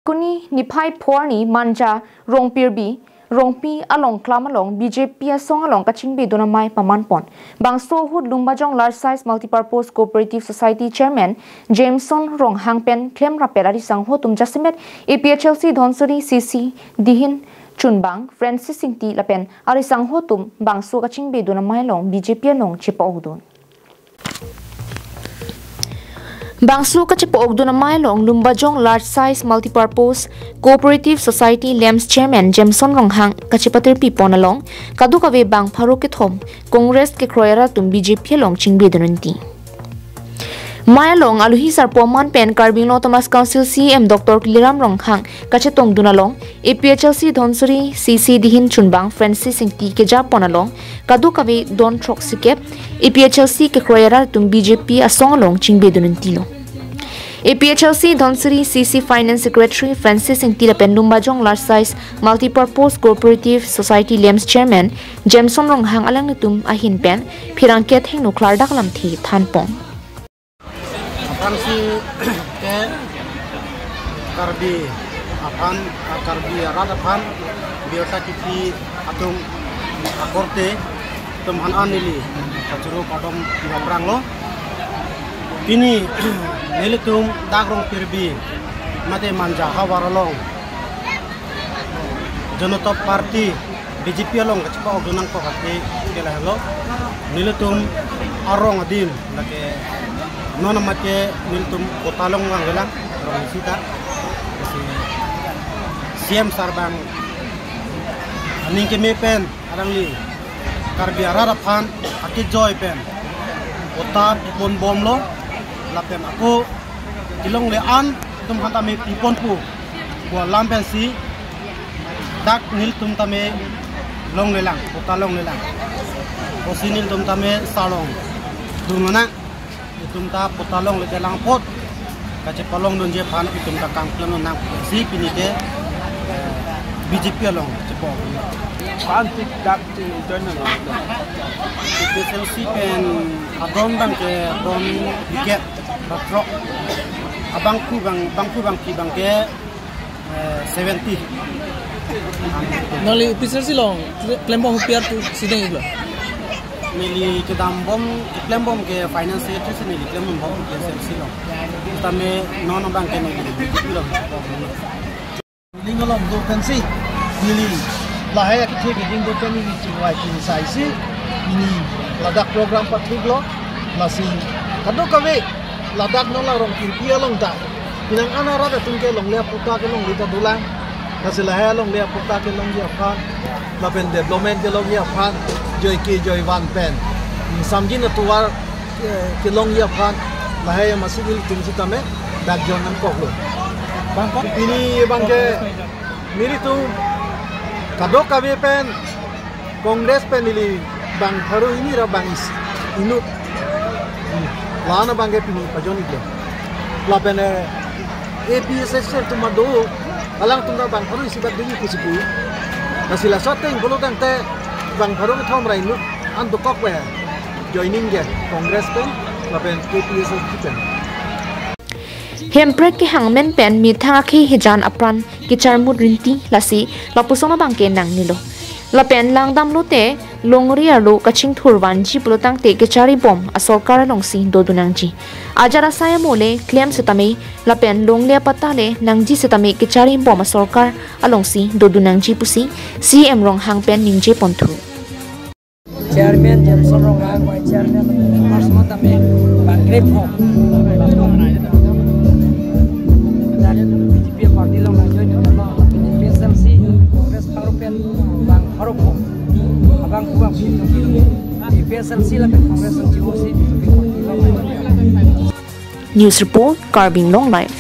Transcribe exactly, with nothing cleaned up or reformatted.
Kuni niphai phor ni Manja Rongpirbi Rongpi along klam along B J P asong along kachingbedun amei pamanpon. Bangso ahut Lumbajong Large Size Multipurpose Cooperative Society Chairman Jameson Ronghang pen klemrappet arisangho atum jasemet A P H L C Dhansiri, C C Dihin Chunbang, Francis Ingti lapen arisangho atum bangso kachingbedun amei along B J P along chepa-okdun. Bangso kachepa-okdun amei along Lumbajong Large Size Multipurpose Cooperative Society LAMS Chairman Jameson Ronghang kachepatirpipon along kadokave bang pharo kethom Congress kekroi arat atum B J P along chingbedun unti. Amei along aluhi sarpo aman pen Karbi Anglong Autonomous Council C E M Doctor Tuliram Ronghang kachetongdun along A P H L C Dhansiri, C C Dihin Chunbang, Francis Ingti kejapon along kadokave don throksikep A P H L C kekroi arat atum B J P asong along chingbedun untilo. A P H L C Dhansiri C C Finance Secretary Francis Ingti lapen Lumbajong Large Size Multipurpose Cooperative Society LAMS Chairman Jameson Ronghang alanglitum ahin pen pherangke thengno klardak lamthe thanpon. Aphrangsi ke Karbi aphan, ah, Karbi arat aphan birta kithi atum akorte atum aphan an neli kachoro kardom aphrang lo. Pini nelitum dak Rongpirbi mate Manja havar along Janata Party B J P along kachepa-okdun nangkok ake ke lahelo. Nelitum arong adim lake non amat ke nelitum patta longlelang rong sita. Si C M sir abang aning keme pen alangli Karbi arat aphan akejoi pen patta pipon bomlo lapen ako kelongle an atum aphan tame pipon pu pu alam pensi dak nelitum tame longlelang, patta longlelang. Pusi nelitum tame sarong dun mana, itum ta patta longle kelang apot kachepalongdunji aphan itum ta kangplang nang si pini ke, eh, B J P along chepa-ok. Pan tik dak ting join na. A P H L C pen adon abang ke don biket batrok. Abangphu abang, bangphu abangpi abang ke, eh, seventy. Nangli A P H L C along klembom hu piar tu sideng iklo? Neli kedambom, klembom ke finance secretary si neli klembom A P H L C along. Tame non abang ke neli B J P along. Ling along do pensi neli lahai akethe biding do pen neli chingvai chingsai si neli ladak program pathiklo. Lasi kadokave ladak non la Rongpirbi along ta pinang an arat atum ke longle apatta kelongle ta dolang. Lasi lahai alongle apatta kelongji aphan lapen development kelongji aphan joike joivan pen samjin atovar, eh, kelongji aphan lahai amatsi nelitum sitame dak join nangkoklo. Pini abang ke nelitum kadokave pen Congress pen neli bang pharo hini ra bang isi inut. Hmm. La-an abang ke pini pajoin iklo. Lapen, eh, A P H L C atum ado alangtum ta bang pharo isi bak dunji pusi pu. Lasi laso ateng pulo tangte bang pharo kethom ra inut an dokok pen joining ke Congress pen lapen A P H L C pen. Hemprek kehang amen pen methang akhei hejan apran kecharmut rinti lasi lapuson abang ke nangnelo. Lapen langdamlote longri arlo kachingthur vanji pulo tangte kecharibom asorkar alongsi dodun nangji. Ajat asai amo le klem setame lapen longle apatta le nangji setame kecharibom asorkar alongsi dodun nangji pusi C M Ronghang pen ningjeponthu. Chairman Jameson Ronghang, Vice Chairman, members mo tame bang krep ho. Dak B J P party along nangjoin, A P H L C, Congress pharo pen bang pharo ho. Abangphu abangpi A P H L C lapen Congress along chivo si B J P party along nangjoin. News report, Karbi Anglong Live.